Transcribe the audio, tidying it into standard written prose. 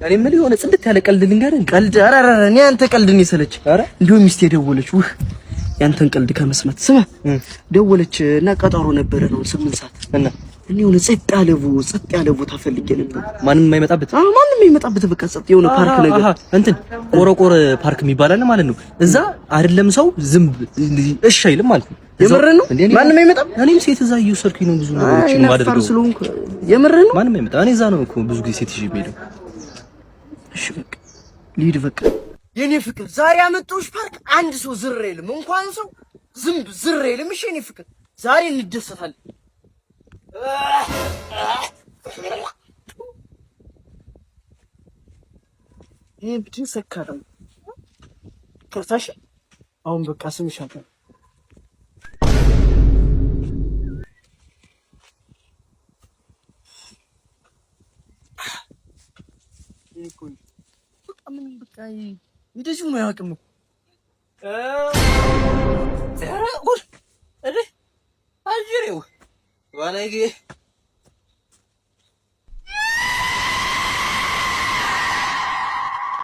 እኔ የምልህ የሆነ ጽድት ያለ ቀልድ ልንገርህ። ቀልድ? ኧረ ኧረ እኔ አንተ ቀልድ ነው የሰለች። ኧረ እንዲሁም ሚስቴ ደወለች። ውህ ያንተን ቀልድ ከመስማት ስማ፣ ደወለች እና ቀጠሮ ነበረ ነው 8 ሰዓት። እና እኔ የሆነ ጸጥ ያለ ቦታ ፈልጌ ነበር። ማንም የማይመጣበት? አዎ፣ ማንም የማይመጣበት፣ በቃ ጸጥ የሆነ ፓርክ ነገር። አሃ፣ እንትን ቆረቆር ፓርክ የሚባል አለ ማለት ነው። እዛ አይደለም ሰው ዝንብ እሺ አይልም ማለት ነው። የምርህን ነው? እንዴ ማንም አይመጣም? እኔም ሴት እዛ እየወሰድኩኝ ነው ብዙ ነገሮችን አይ የማደርገው። ስለሆንኩ የምርህን ነው? ማንም አይመጣም። እኔ እዛ ነው እኮ ብዙ ጊዜ ሴት ይዤ የምሄደው። እሺ በቃ ልሂድ በቃ። የኔ ፍቅር፣ ዛሬ ያመጣሁሽ ፓርክ አንድ ሰው ዝር አይልም፣ እንኳን ሰው ዝንብ ዝር አይልም። እሺ የኔ ፍቅር፣ ዛሬ እንደሰታለን። ይሄ ብድን ሰካራም ከርታሽ አሁን በቃ ስምሽ አለ። በቃ ምንም በቃ እንደዚሁ ነው አያውቅም እኮ። ኧረ ጉድ! አጅሬው ባለጌ።